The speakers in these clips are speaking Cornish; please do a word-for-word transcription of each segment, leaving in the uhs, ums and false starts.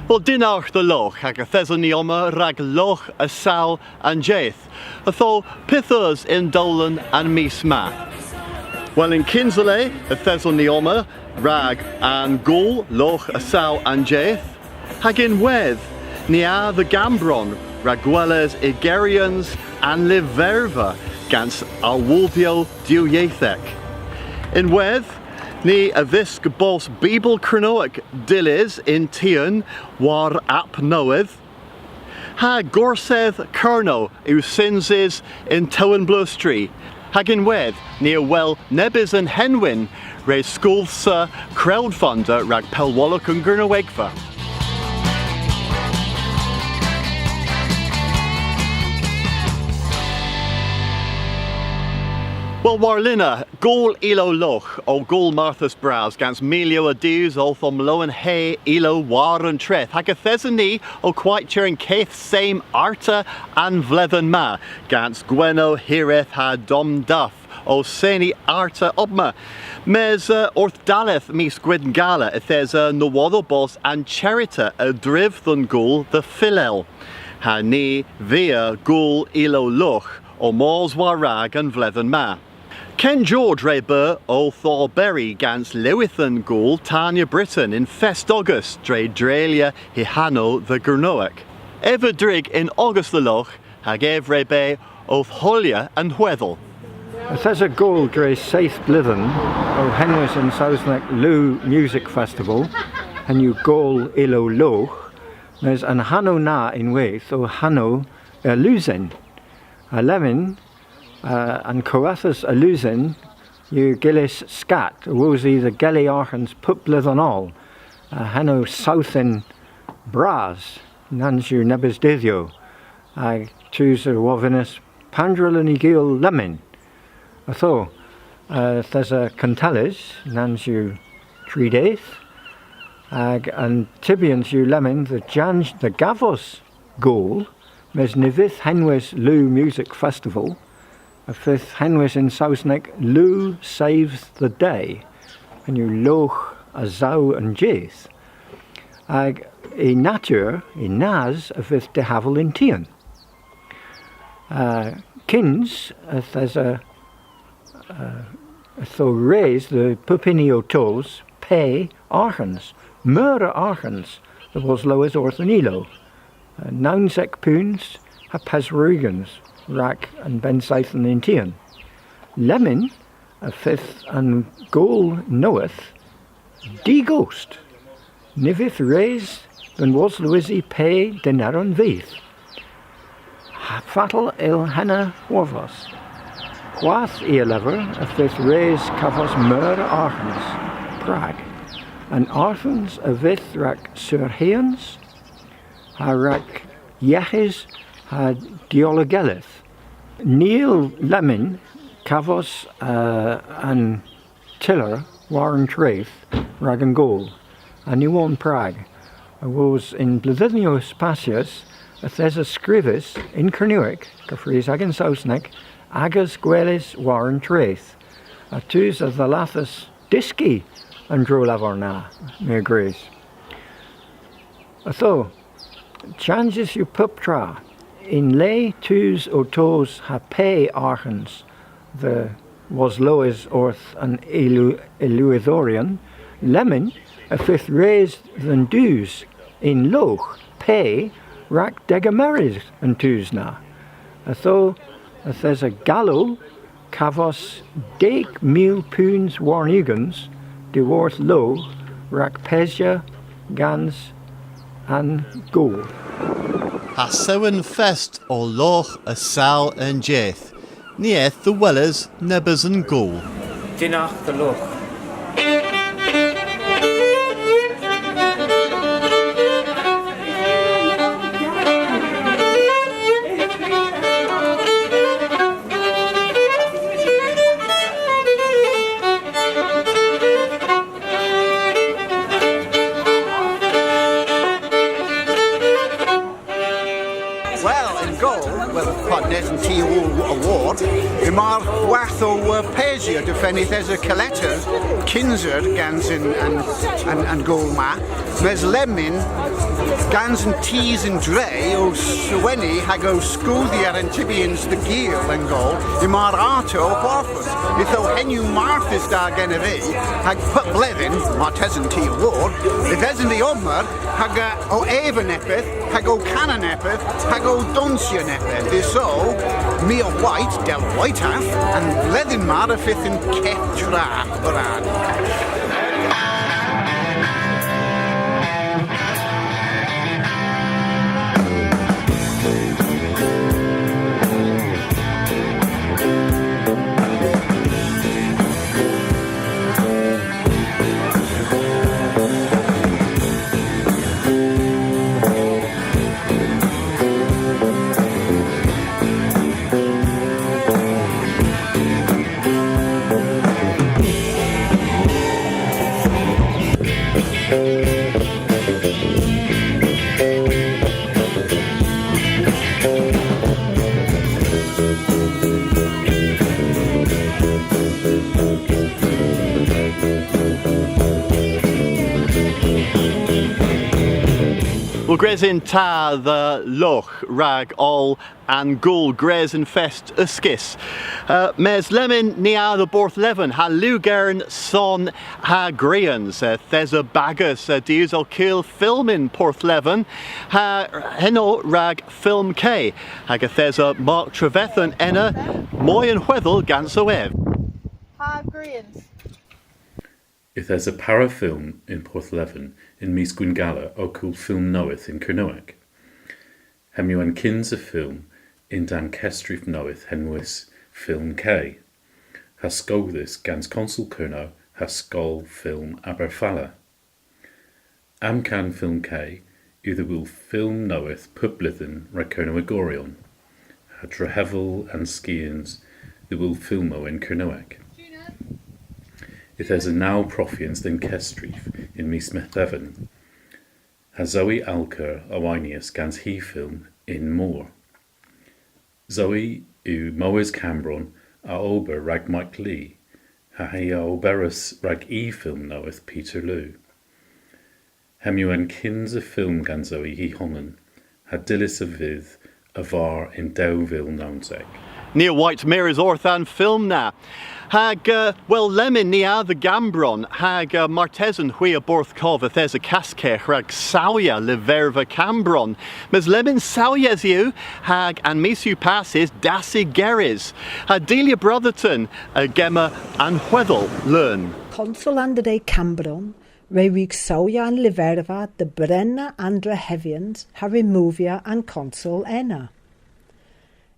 Wel, dynnargh dhe Logh, hag yth eson ni omma rag Logh a Sal an Jydh. Ytho, pyth eus y'n dowlen an mis ma? Wel, yn kynsa le, yth eson ni omma rag an gool Logh a Sal an Jydh, hag ynwedh, ni a dhe Gambron rag gweles igeryans an lyverva gans arwodhyow diwyethek. Ynwedh, ni a dhysk bos Bibel Kernowek dyllys yn tien war app nowydh. Ha Gorsedh Kernow yw synsys yn Tewynblustri. Hag ynwedh, ni a wel nebes a'n henwyn re skoodhsa crowdfunder rag Pellwolok an Gernewegva. Wel, warlena, gool ilow Logh o gool marthys bras gans milyow a dus owth omlowenhe ilow war an treth. Hag yth eson ni ow kwaytya an keth sem arta an vledhen ma, gans Gwenno, Hireth ha Dom Duff ow seni arta obma. Mes, eh, orth dalleth mis Gwydngala yth esa nowodhow bos an charita a-dryv dhe'n gool dhe fyllel. Ha ni a via gool ilow Logh ow mos war-rag an vledhen ma. Ken George re beu owth oberi gans lewydh an gool Tanya Brittain yn fest ogas dre dreylya hy hanow dhe Gernowek. Ev a drig yn ogas dhe Logh hag ev re beu owth holya an hwedhel. Yth esa gool dre seyth bledhen ow henwys yn Sowsnek Looe Music Festival, henn yw gool ilow Logh, mes an hanow na ynwedh o hanow alusen. Ha lemmyn, eh, an kowethas alusen yw gyllys skat, awos i dhe gelli arghans pub bledhen oll, eh, henn o sowthen bras, nans yw nebes dydhyow, ha tus a wovynnas, pandr'yllyn ni gul lemmyn? Ytho, eh, yth esa kuntelles, nans yw tri dydh, hag an tybyans yw lemmyn dhe janj-, dhe gavos gool, mes ny vydh henwys Looe Music Festival, y fydh henwys yn Sowsnek Looe Saves the Day, henn yw Logh a Saw an Jydh. Hag y natur, y nas, y fydh dihaval yn tien. Eh, kyns, yth esa, eh, ytho res dhe bub huni ow tos pe arghans, meur a arghans, dhe woslowes orth an ilow. Eh, nownsek peuns ha peswar ugens rag an bennseythen yn tien. Lemmyn y fydh an gool nowydh digost. Ny vydh res dhe'n woslowysi pe dynnedh an vydh. Ha fatel yll henna hwarvos? Hwath i a lever y fydh res kavos meur a arghans. Prag? An arghans a vydh rag surheans, ha rag yeghes ha diologeleth. Ny yll lemmyn kavos, eh, an tyller war an treth rag an gool, ha ny wonn prag. Awos yn bledhynnyow passys, yth esa skrifys yn Kernewek, keffrys hag yn Sowsnek, agas gweles war an treth. Ha tus a dhallathas dyski an dro lavar na, my a grys. Ytho, chanjys yw puptra. Yn le tus ow tos ha pe arghans dhe woslowes orth an ilow-, ilowydhoryon, lemmyn y fydh res dhe'n dus yn Logh pe rag degemeres an tus na. Ytho, yth esa galow kavos deg mil peuns warn ugens dhyworth Logh rag pesya gans an gool. Ha sewen fest o Logh a Sal an Jydh. Ni eth dhe weles nebes an gool. Dynnargh dhe Logh. Wel, yn gool, Wel, pan desen ti a-wor, a-wor, yma hwath ow, uh, pesya, difennydh esa kaletter kynsa gans an, an, an, an gool ma. Mes lemmyn, gans an dus an dre ow sewena hag ow skoodhya an tybyans dhe gul an gool, yma arta ow hwarvos. Ytho henn yw marthys da genev vy, hag pub bledhen, martesen ti a-wor, yth esen vy omma, hag, uh, ow eva neppyth, hag ow kana neppyth, hag ow donsya neppyth. Ytho, my a wayt, dell waytav, an vledhen ma y fydh an keth tra, bran. Wel, gwrys yn ta dhe Logh rag oll an gool, gwrys yn fest uskis. Uh, mes lemmyn ni a dhe Borthleven ha Lugern, Son ha Grians. Uh, yth esa bagas, uh, diwes ow kul fylm yn Porthleven, ha henn o rag Fylm K. Hag yth esa Mark Trevethan ena, moy a'n hwedhel ganso ev. Ha Grians. Yth esa para fylm yn Porthleven yn mis Gwynngala ow kul fylm nowydh yn Kernewek. Hemm yw an kynsa fylm yn-dann kesstrif nowydh henwys Fylm K, ha skoodhys gans Konsel Kernow ha Skol Fylm Aberfala. Amkan Fylm K yw dhe wul fylm nowydh pub bledhen rag Kernewegoryon, ha drehevel an skians dhe wul fylmow yn Kernewek. Yth esa naw profyans dhe'n kesstrif yn mis Metheven, ha Zoe Alker a waynyas gans hy fylm Yn Mor. Zoe yw mowes Kammbronn a ober rag Mike Leigh, ha hi a oberas rag y fylm nowydh Peterloo. Hemm yw an kynsa fylm gans Zoe hy honan, ha dyllys a vydh a-varr yn dew vil nownsek. Ni a wayt mires orth an fylm na. Hag, uh, wel, lemmyn ni a dhe Gammbronn, hag, uh, martesen hwi a Borthkov yth esa kaskyrgh rag sawya lyverva Kammbronn. Mes lemmyn sawyes yw, hag an mis yw passys dasigerys. Ha Delia Brotherton a gemmer an hwedhel leun. Konsel an dre Kammbronn re wrug sawya an lyverva dhe brena an drehevyans ha removya an konsel ena.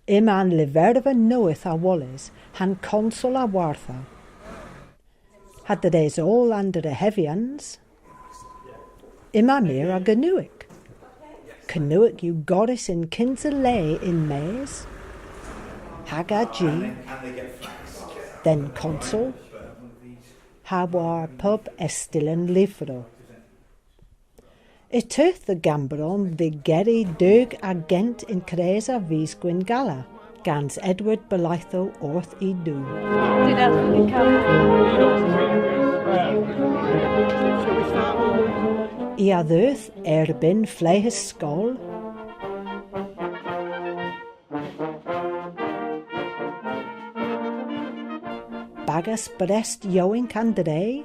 Yma an lyverva nowydh a-woles ha'n konsel a-wartha. Ha dres oll an drehevyans, yma meur a Gernewek. Kernewek yw gorrys yn kynsa le yn-mes, hag a-ji, dhe'n konsel, ha war pub estyllen lyvrow. Y teuth dhe Gammbronn dhe geri Dug a Gent yn kres a vis Gwynngala, gans Edward Bolitho orth y du. I a dheuth erbynn fleghes skol. Bagas Brest yowynk an dre.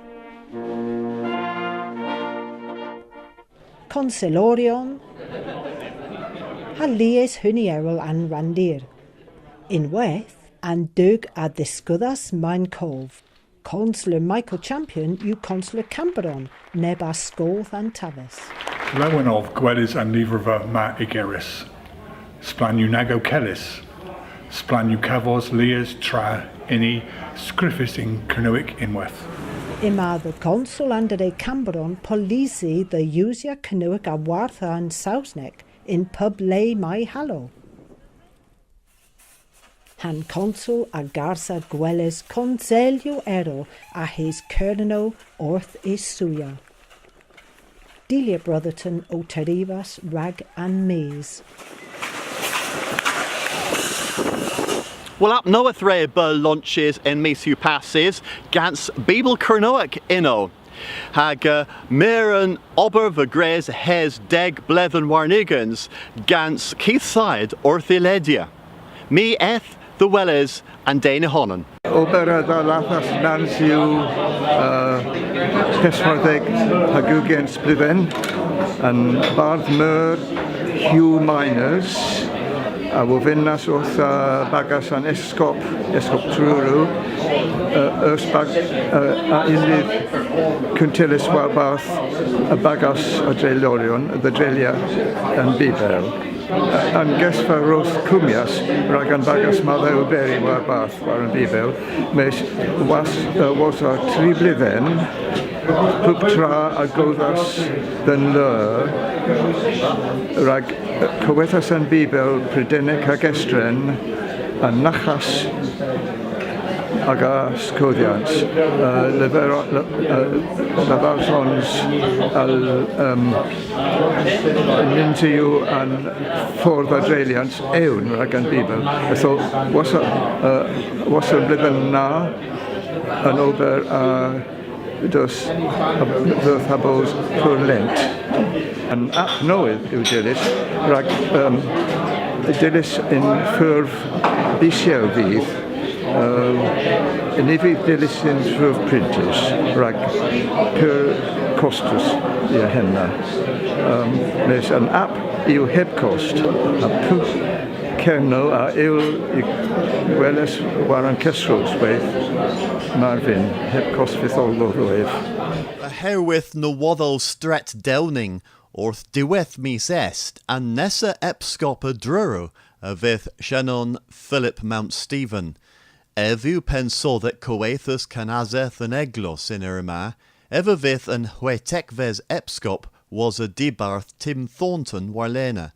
Konseloryon. Ha lies huni erel a'n randir. Ynwedh, an Dug a dhiskudhas may'n kov. Konsler Michael Champion yw konsler Kammbronn, neb a skoodh an taves. Lowen ov gweles an lyverva ma igerys. Splann yw nagow kellys. Splann yw kavos lies tra ynni skrifys yn Kernewek ynwedh. Yma dhe Gonsel an Dre Kammbronn polisi dhe usya Kernewek a-wartha an Sowsnek yn pub le may hallo. Ha'n konsel a garsa gweles konselyow erel a-hys Kernow orth y sawya. Delia Brotherton ow terivas rag An Mis. Well, app nowydh re beu lonchys yn mis eus passys gans Bibel Kernewek ynno. Hag, eh, meur an ober a veu gwrys a-hys deg bledhen warn ugens gans Keith Syed orth y ledya. My eth dhe weles an den y honan. Ober a dhallathas nans yw, eh, peswardhek hag ugens bledhen, an Bardh Meur Hugh Miners, a wovynnas orth, eh, bagas an Eskop, Eskop Truru, eh, eus bag-, eh, a yllydh kuntellas warbarth a bagas a dreylyoryon, dhe dreylya an Bibel. An gesva a wrug kummyas rag an bagas ma dhe oberi warbarth war an Bibel, mes wosa, eh, wosa tri bledhen, puptra a godhas dhe'n leur, rag, eh, kowethas an Bibel Prydenek hag Estren, an Naghas, hag Askodhyans, eh, lever-, le-, eh, leversons a, ehm, nyns yw an fordh a dreylyans ewn rag an Bibel. Ytho, wosa, eh, wosa an bledhen na, an ober, eh, a dheuth ha bos pur lent. An app nowydh yw dyllys rag, ehm, dyllys yn furv bysyes vydh, ehm, ny vydh dyllys yn furv pryntys rag pur kostys yw henna. Ehm, mes an app yw heb kost, ha pub Kernow a yll y weles war an kesstrosweyth mar vynn, heb kost vyth oll dhodho ev. Oherwydd nowodhow Stret Downing orth diwedh mis Est, an nessa epskop a Druru a vydh Shannon Philip Mountstephen. Ev yw pennsodhek Kowethas Kanaseth an Eglos y'n eur ma, ev a vydh an hwetegves epskop wosa dibarth Tim Thornton warlena.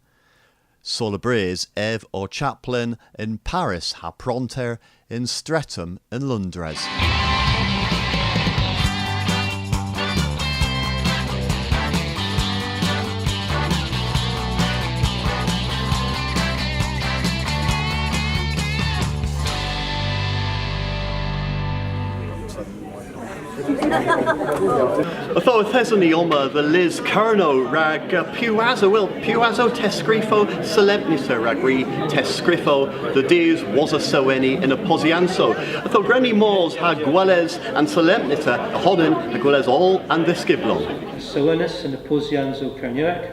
Seulabrys ev o chaplain yn Paris ha pronter yn Streatham yn Loundres. Ytho, yth eson ni omma dhe Lys Kernow rag, uh, piw asow, wel, piw asow testskrifow solempnita rag ri testskrifo dhe dus wosa seweni yn apposyansow. Ytho, gwren ni mos ha gweles an solempnita y honan ha gweles oll an dhyskyblon. Sewenis yn apposyansow Kernewek,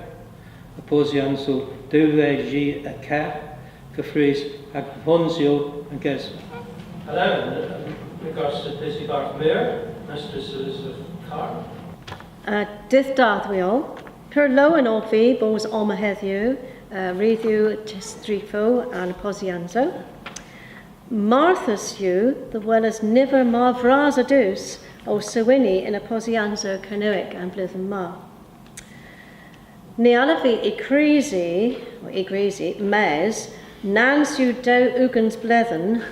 apposyansow dew dhe ji a keth, keffrys ha Ponnsyow an Gesva. Hello, regards to Pissy Garth Muir, Mistress Elizabeth Carr. Uh, dydh da dhywgh hwi oll. Pur lowen ov vy bos omma hedhyw, uh, rydh yw testskrifo an apposyansow. Marthys yw dhe weles niver mar vras a dus ow seweni yn apposyansow Kernewek an vledhen ma. Ny allav vy y grysi, y grysi, mes nans yw dew ugens bledhen,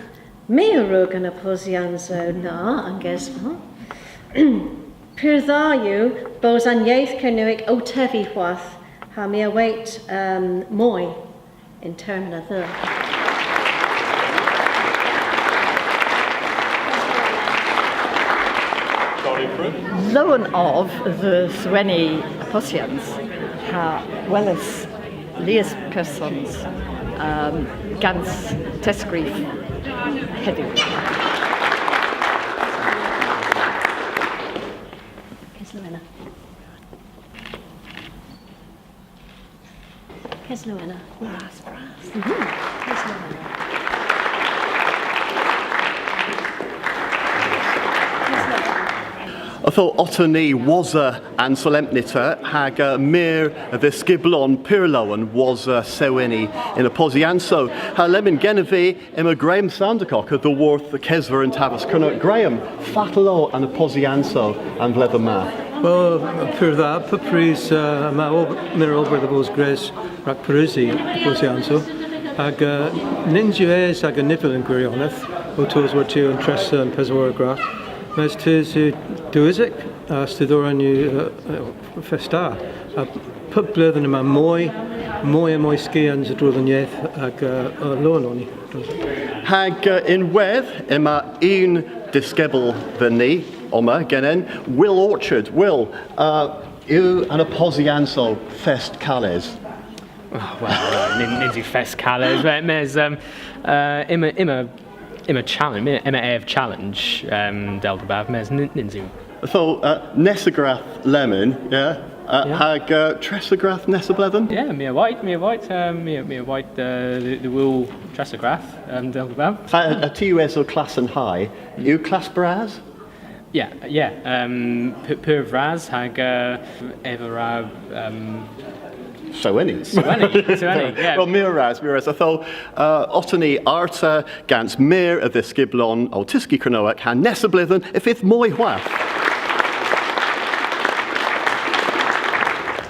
my a wrug an apposyansow na, an Gesva. Pur dha yw bos an yeth Kernewek ow tevi hwath, ha my a wayt, um, moy yn termyn a dheu. Lowen ov dhe seweni apposyans ha gweles lies persons, um, gans testskrif hedhyw. Keslowena. Keslowena. Bras, bras. Mhm. Keslowena. Ytho otta ni wosa an solempnita hag, uh, meur a dhyskyblon pur lowen wosa seweni yn apposyansow. Ha lemmyn genev vy yma Graham Sandercock a-dhyworth Kesva an Taves Kernow. Graham, fatel o an apposyansow an vledhen ma? Wel, pur dha, pub prys, uh, yma ob-, meur ober dhe vos gwrys rag parusi apposyansow. Hag, uh, nyns yw es aga nivel yn gwiryonedh, ow tos war-tu an tressa, an peswara gwrav. Mes tus yw diwysek, Uh, studhyoryon yw, uh, uh, fest da. Uh, pub bledhen yma moy, moy ha moy skians a-dro dhe'n yeth hag, uh, uh, lowen on ni. Hag, uh, ynwedh yma unn dyskybyl dhyn ni omma genen, Will Orchard. Will, uh, yw an apposyansow fest kales? Oh, well, uh, nyns, nyns yw fest kales, mes, um, uh, yma, yma, yma challenge, yma, yma ev challenge, um, dell dybav, mes nyns, nyns yw. So, uh, nessa gradh lemmyn, yeah? Uh, yeah. Hag, uh, tressa gradh nessa bledhen? Yeah, my a wayt, my a wayt, um, my a, my a wayt, uh, the, the Will tressa gradh, um, dell dybav. Ha, ha ty yw esel klass an high, yw klass bras? Yeah, yeah. Um, pu-, pur vras hag, uh, ev a wra, um, sewena. Sewena, sewena, yeah. Well, meur ras, meur ras. Ytho, uh, otta ni arta gans meur a dhyskyblon ow tyski Kernowek ha nessa bledhen y fydh moy hwath.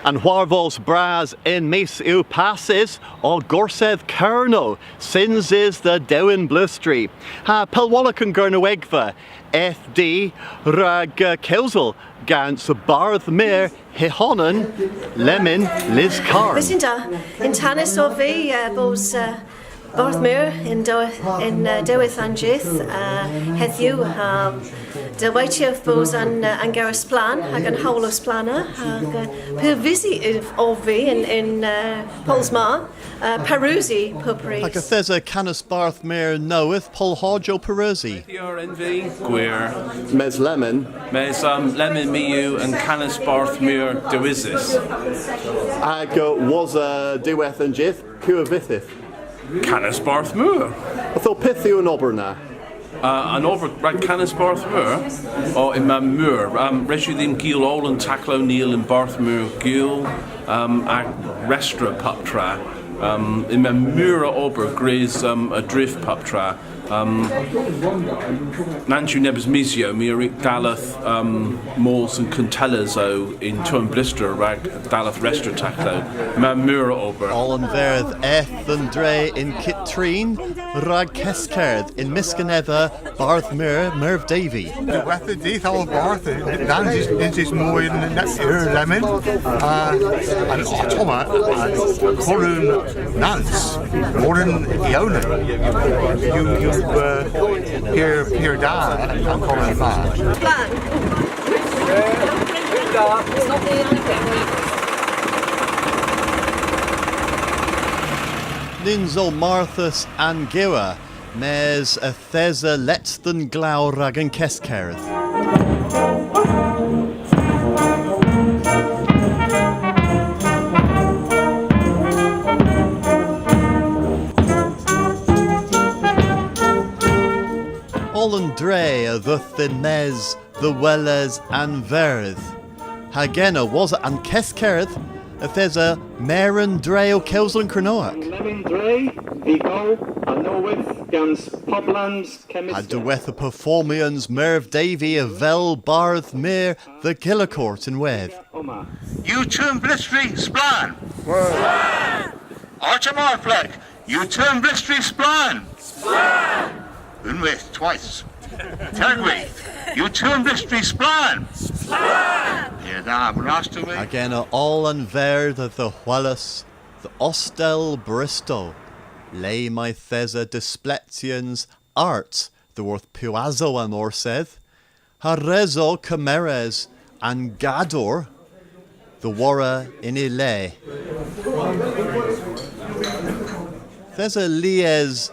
An hwarvos bras y'n mis yw passys o Gorsedh Kernow, synsys dhe Dewynn Bleustri. Ha pellwolok an Gernewegva, eth di rag, uh, kewsel gans Bardh Meur hy honan lemmyn, Liz Carne. Bys yn ta. Yntanys ov vy, uh, bos, uh, Bardh Meur yn dew-, yn, uh, diwedh an jydh, uh, hedhyw, um, dell waytya bos an, uh, an gewer splann hag an howl ow splanna, hag, uh, pur vysi ov vy yn, yn, uh, pols ma. Uh, parusi pub prys. Hag yth esa kannas Bardh Meur nowydh, Pol Hodge, ow parusi. Gwir. Mes lemmyn. Mes, um, lemmyn my yw an kannas Bardh Meur dewisys. Hag, uh, wosa diwedh an jydh, piw a vydh? Kannas Bardh Meur. Ytho, pyth yw an ober na? Uh, an ober rag kannas Bardh Meur? O, yma meur. Um, res yw dhymm gul oll an taklow, ni a yll Bardh Meur gul, um, ha restra puptra. Um, yma meur a ober gwrys, um, a-dryv puptra. Um, nans yw nebes misyow, my a wrug dalleth, um, mos dhe'n kuntellesow yn Tewynblustri rag dalleth restra taklow. Yma meur a ober. Oll an verdh eth dhe'n dre yn kyttrin rag keskerdh, yn mysk anedha Bardh Meur, Merv Davey. Diwettha dydh oll bardh, nans yw, nans yw moy na, na, er lemmyn, uh, an ottomma, uh, korun nans, korun Iona. Yw, yw, uh, pur, pur da, an korun ma. It's not the only thing. Nyns o marthys an gewer, mes yth esa lett dhe'n glaw rag an keskerdh. Oll an dre a dheuth yn-mes dhe weles an verdh. Hag ena wosa an keskerdh, yth esa meur an dre ow kewsel yn Kernowek. Lemmyn dre, dh'y howl, a-nowydh gans Poblands Kemmyskek. Ha diwettha performyans Merv Davey avel Bardh Meur dhe Gillicourt ynwedh. Yw Tewynblustri splann? Splann! Arta mar pleg, yw Tewynblustri splann? Splann! Unnweyth, twice. Tergweyth, yw Tewynblustri splann? Splann! Pur dha, meur ras dhe vy. Hag ena oll an verdh a dhehwelis dhe Ostel Bristol, le mayth esa displetyans art dhyworth piwasow an Orsedh, ha res o kemeres an gador dhe worra yn y le. Yth esa lies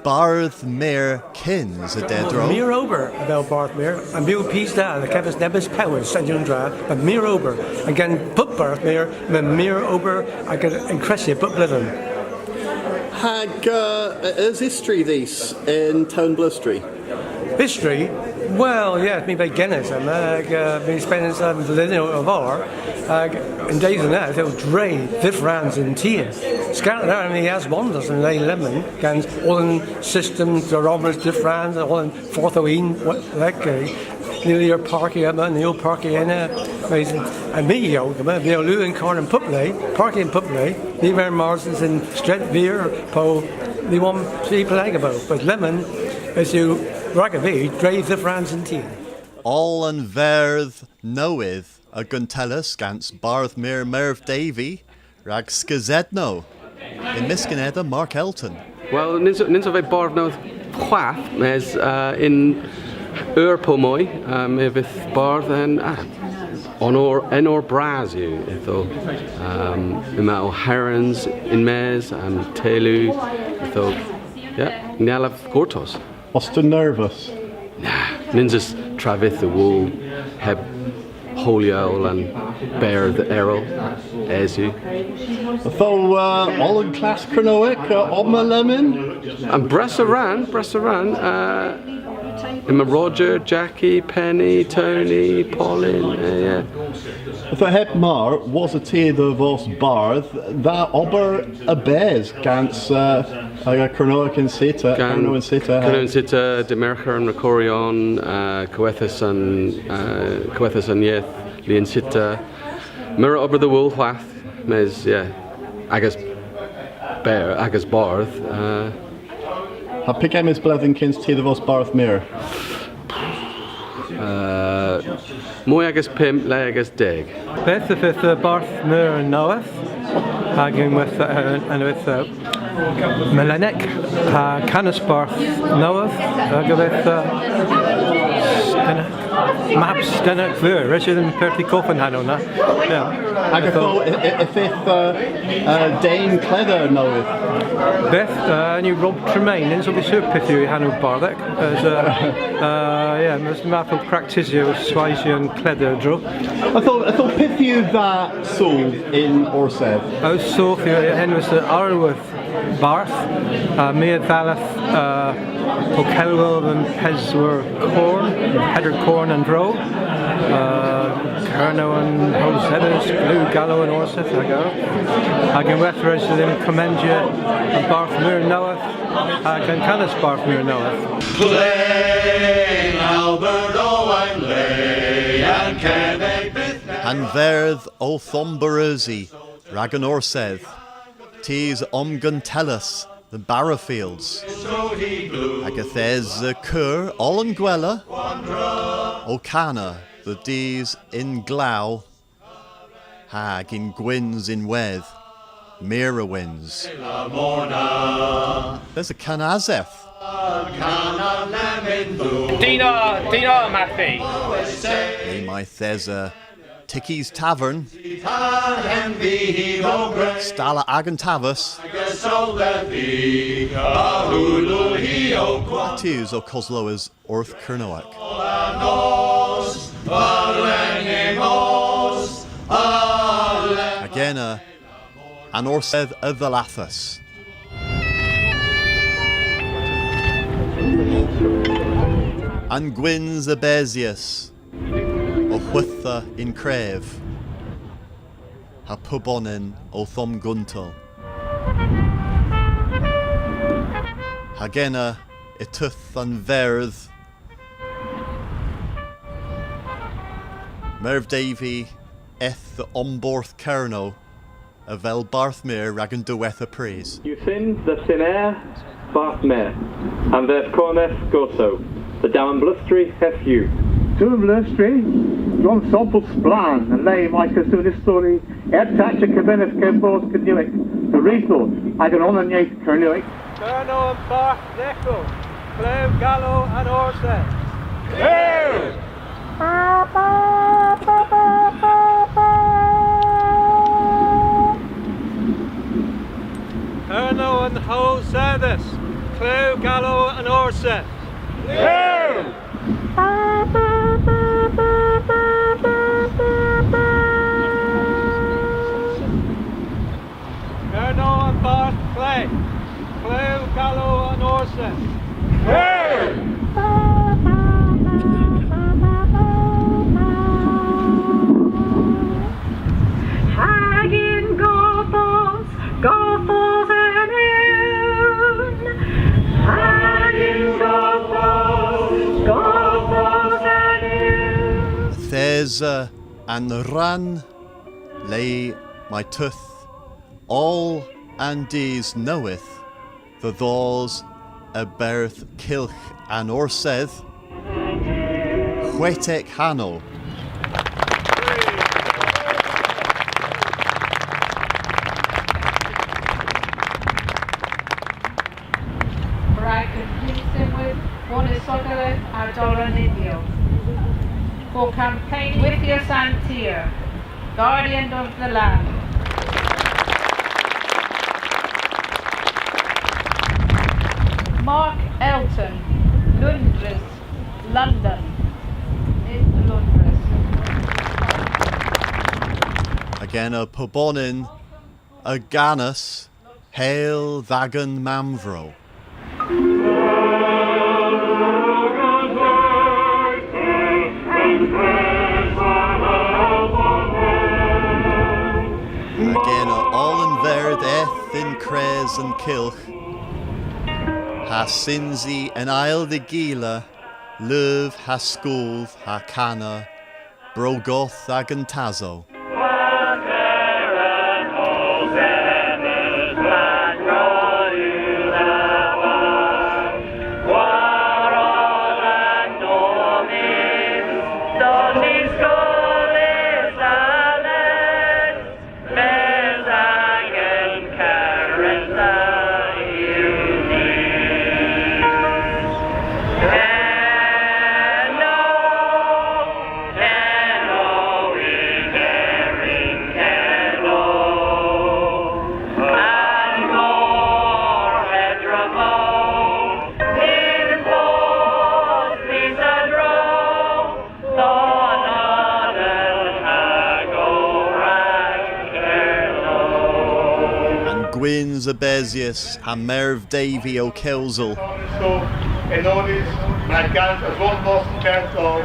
Bardh Meur kyns a-derdro. Meur ober avel Bardh Meur, ha meur pes da, dhe gavos nebes powes, sen yon dra, ha meur ober, ha gen pub Bardh Meur, ha meur ober, ha gen ynkressya pub bledhen. Hag, uh, eus istori dhis yn Tewynblustri? Istori? Wel, yeah, my a veu genys ena, hag, uh, my a spenn, um, bledhen a-varr, hag y'n dydhyow na, yth o dre dhifrans yn tien. Skell na, my a aswonvos an le lemmyn, gans oll an system drehomres difrans, oll an fordh yn, what, like, uh, ni a yll parkya yma, ni a yll parkya ena, mes, ha my a yll, yma, my a yll leun karr yn pub le, parkya yn pub le, ni a ver mars yn stret veur po, ni a wonn py ple'ma po, mes lemmyn, yth yw, ragov vy, dre dhifrans yn tien. Oll an verdh nowydh a guntellas gans Bardh Meur Merv Davey rag Skazedno, yn mysk anedha Mark Elton. Wel, nyns, nyns ov vy bardh nowydh hwath, mes, uh, yn eur po moy, um, my a vydh bardh yn, ah, enor, enor bras yw, ytho, um, yma ow herens yn-mes, um, teylu, ytho, yeah, ny allav gortos. Os ta nervous? Na, nyns eus travyth a wul heb holya oll an berdh erel, es yw. Ytho, uh, oll an klass Kernowek, uh, omma lemmyn? An brassa rann, brassa rann, uh, yma Roger, Jackie, Penny, Tony, Pauline, uh, yeah. Ytho heb mar, wosa ty dhe vos bardh, dha ober a-bes gans, uh, aga Kernowek yn Sita, Kernow yn Sita, Kernow yn Sita, Dy' Mergher an Rekoryon, uh, Kowethas an, uh, Kowethas an Yeth, Lien Sita. Meur a ober dhe wul hwath, mes, yeah, agas ber, agas bardh, uh, Ha pygemmys bledhen kyns ty dhe vos Bardh Meur? Uh, moy ages pymp, le ages deg. Beth a vydh, uh, Bardh Meur nowydh? Hag ynwedh, uh, ynwedh, uh, Melennek, ha kannas Bardh nowydh, hag a vydh, uh, Sten-, Mab Stennek Veur, res yw dhymm perthi kov an hanow na. Yeah. Hag ytho, y, y, y fydh, uh, uh, den kledha nowydh? Beth, uh, henn yw Rob Tremain, nyns ov vy sur pyth yw y hanow bardhek. As, uh, uh, yeah, mes yma ow praktisya, ow swaysya an kledha a-dro. Ytho, ytho pyth yw dha soodh yn Orsedh? Ow soodh yw henwys, uh, Arwodh Bardh, uh, my a dhalleth, uh, ow kelwel dhe'n peswar korn, peder korn an dro, uh, Kernow an Howlsedhes, Klew Galow an Orsedh, hag erel. Hag ynwedh res yw dhymm komendya an Bardh Meur nowydh, hag an kannas Bardh Meur nowydh. Plen Albert Owen le an kevek byth. An verdh owth ombereusi rag an Orsedh, tus omguntellas dhe Barrowfields. Hag yth esa, uh, keur oll an gwella ow kana dhe dus yn glaw hag yn gwyns ynwedh, meur a wyns. Yth esa kanaseth. Dina, Dina, Matthew. Le mayth esa Tiky's Tavern. Stalla agan taves. Tus ow koslowes orth Kernowek. Hag ena, an Orsedh a dhallathas. An gwyns a besyas ow hwytha yn krev, ha pubonan owth omguntel. Hag ena y teuth an verdh. Merv Davey eth dhe omborth Kernow avel Bardh Meur rag an diwettha prys. Yw syn dhe Siner Bardh Meur, an verdh korneth gortow, dhe Dewynblustri hedhyw. Dewynblustri, dre sampel splann, an le may hwedhon istori, heb tachya kemeneth kevos Kernewek, dhe rithow hag an onan yeth Kernewek. Kernow an Bardh Dheghel, Klew Galow an Orsedh. Kernow an Howlsedhes, Klew Galow an Orsedh. Kernow an Bardh Kle, Klew Galow an Orsedh. Hag yn godhvos, godhvos an ewn. Hag yn godhvos, godhvos an ewn. Yth esa an rann le may teuth oll an dus nowydh dhe dhos a-berth kylgh an Orsedh. Hwetek hanow. Rag an Pennsynwydh Wonisogoleth a Dorenedhiel. For campaign Gwithyas an Tir, Guardian of the Land. Mark Elton, Loundres, London. Yn Loundres. Hag ena pubonan a ganas Hel dh'agan mammvro. Hag ena oll an verdh eth yn kres an kylgh, ha synsi an eyl dh'y gila, leuv ha skoodh ha kana, Bro Goth agan Tasow. An gwyns a besyas ha Merv Davey ow kewsel. So, yn oes, mae gans y Ron Bos Berthol,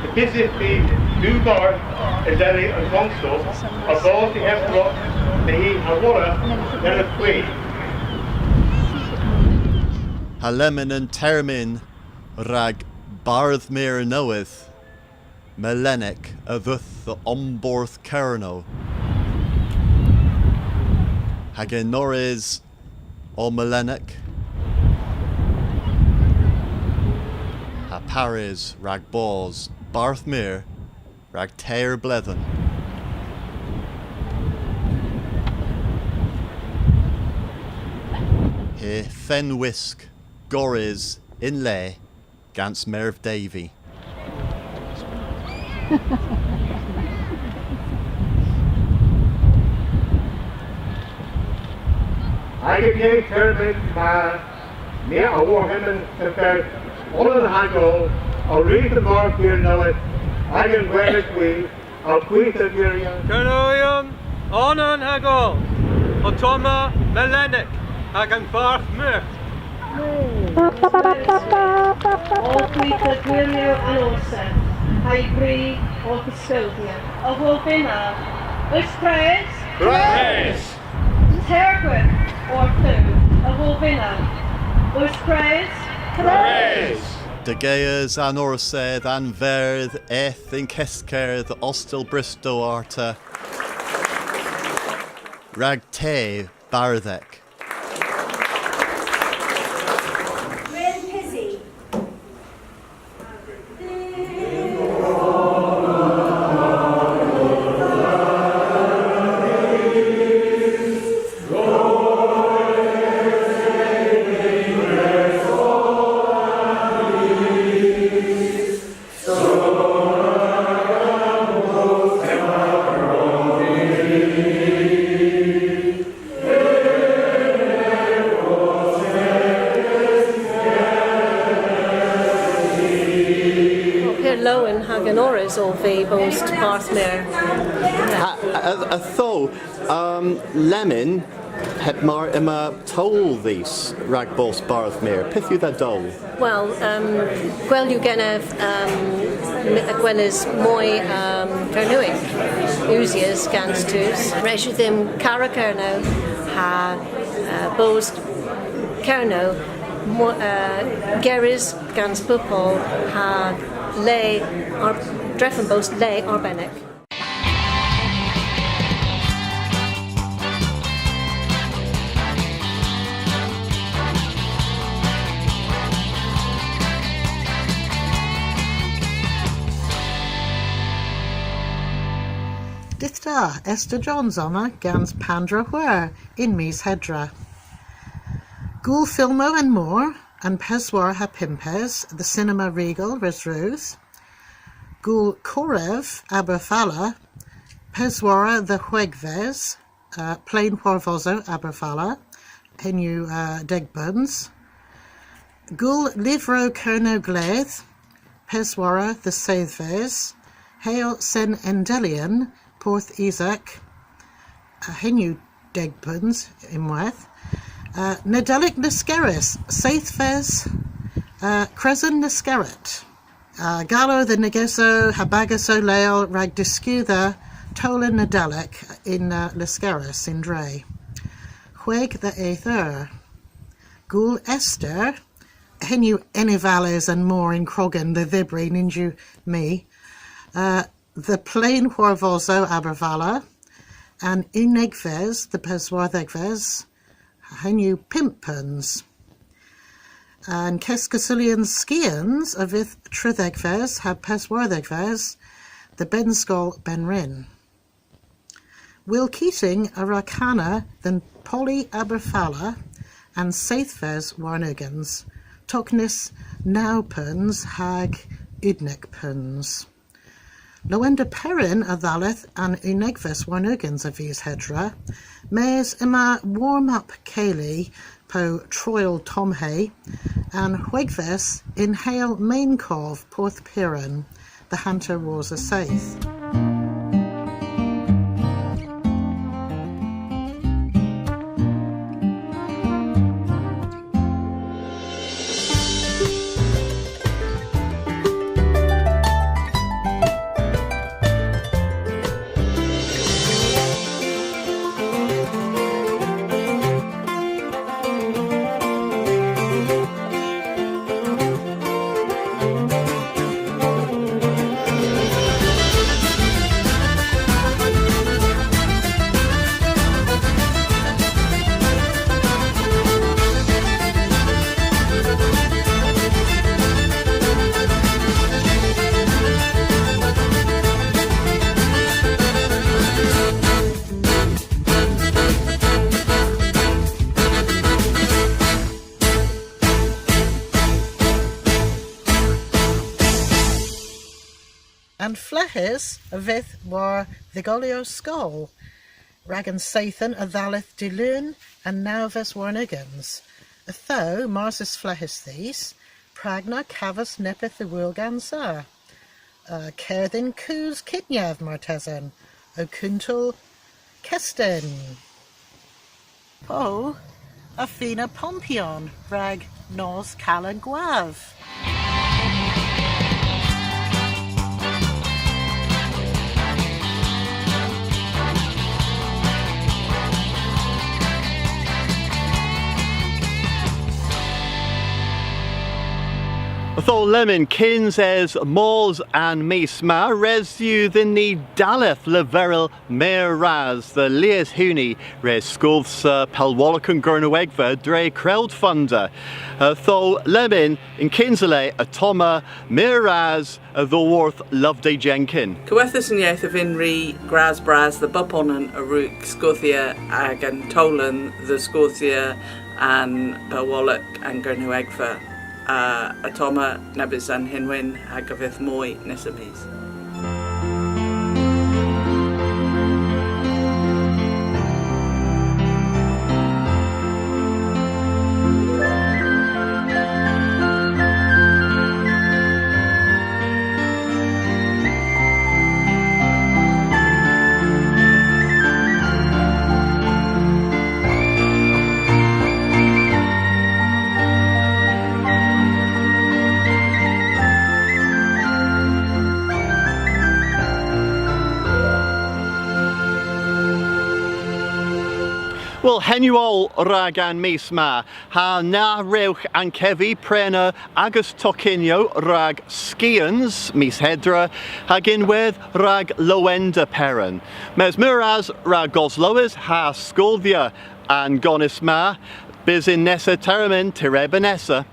y bysys fi, Duw Bart, y leri yn Ronsel, a bos i heb rok, dhe hi a wara, yn y chwi. Ha lemmyn an termyn rag Bardh Meur nowydh, Melennek a dheuth dhe omborth Kernow. Hag enorys o Melennek ha parys rag bos Bardh Meur rag teyr bledhen. Hy fenn wisk gorrys yn le gans Merv Davey. Hag y'n termyn ma, ni a worhemmyn yn fert onan hag oll, a ri dhe Bardh Meur nowydh, hag an gweres hwi, Ow kwitha gwirion. Kernowyon onan hag oll. Ottomma Melennek hag an Bardh Meur. Ow kwitha gwiryon an Orsedh, ha'y bri orth y skoodhya. A wovynna, eus kres? Kres! Tergwydh orthowgh a wovynna, eus kres? Kres! Degeas an Orsedh an verdh eth yn keskerdh Ostel Bristow arta rag te bardhek. Gwynn Pizzi. Pur lowen hag enorys ov vy bos Bardh Meur. Ha, a, a, ytho, um, lemmyn, heb mar yma towl dhis rag bos Bardh Meur. Pyth yw dha dowl? Wel, um, gwell yw genev, um, m-, gweles moy, um, Kernewek usys gans tus. Res yw dhymm kara Kernow ha, uh, bos Kernow mo-, uh, gerys gans pobel ha le ar-, drefen bos le arbennik. A, Esther Johns omma gans Pandr'a Hwer yn mis Hedra. Gool Fylmow an Mor, an peswara ha pympes, dhe Cinema Regal, Resrudh. Gool Korev Aberfala, peswara dhe hweghves, uh, Plen Hwarvosow Aberfala, henn yw, uh, deg peuns. Gool Lyvrow Kernow Gledh, peswara dhe seythves, Hel Sen Endelyon, Porth Isak, uh, henn yw deg peuns ynwedh. Uh, Nadelik Lyskerrys, seythves, uh, Kresen Lyskerrys. Uh, galow dhe negesow ha bagasow leel rag diskudha towlen Nadelik yn, uh, Lyskerrys y'n dre. Hwegh dhe eth eur. Gool Esther, henn yw enevales an mor yn krogen dhe dhybri, nyns yw my. Uh, dhe Plen Hwarvosow Aberfala, an unnegves dhe peswardhegves, henn yw pymp peuns. An keskussulyans skians a vydh trydhegves ha peswardhegves dhe Bennskol Bennrynn. Will Keating a wra kana dhe'n Poly Aberfala an seythves warn ugens, toknys naw peuns hag unnek peuns. Lowender Peran a dhalleth an unnegves warn ugens a vis Hedra, mes yma warm-up keyli po troyll tomhe, an hweghves yn Hel Men Kov Porth Peran, dhe hanter wosa seyth. An fleghes a vydh war dhygolyow skol, rag an seythen a dhalleth dy' Lun an nawves warn ugens. Ytho, mars eus fleghes dhis, prag na kavos neppyth dhe wul gansa? Uh, kerdyn koos kydnyav, martesen, ow kuntel kesten. Po a vynna pompyon rag nos Kalan Gwav? Ytho lemmyn, kyns es mos an mis ma, res yw dhyn ni dalleth leverel meur ras dhe lies huni re skoodhya pellwolok an Gernewegva dre crowdfunder. Ytho lemmyn, yn kynsa le, ottomma meur ras a-dhyworth Loveday Jenkin. Kowethas an Yeth a vynn ri gras bras dhe bubonan a wrug skoodhya agan towlen dhe skoodhya an pellwolok an Gernewegva. Ha ottomma nebes an henwyn hag a vydh moy nessa mis. Wel, henn yw oll rag an mis ma. Ha na wrewgh ankevi prena agas tokynyow rag skians mis Hedra, hag ynwedh rag Lowender Peran. Mes meur ras rag goslowes ha skoodhya an gonis ma. Bys yn nessa termyn, terebo nessa.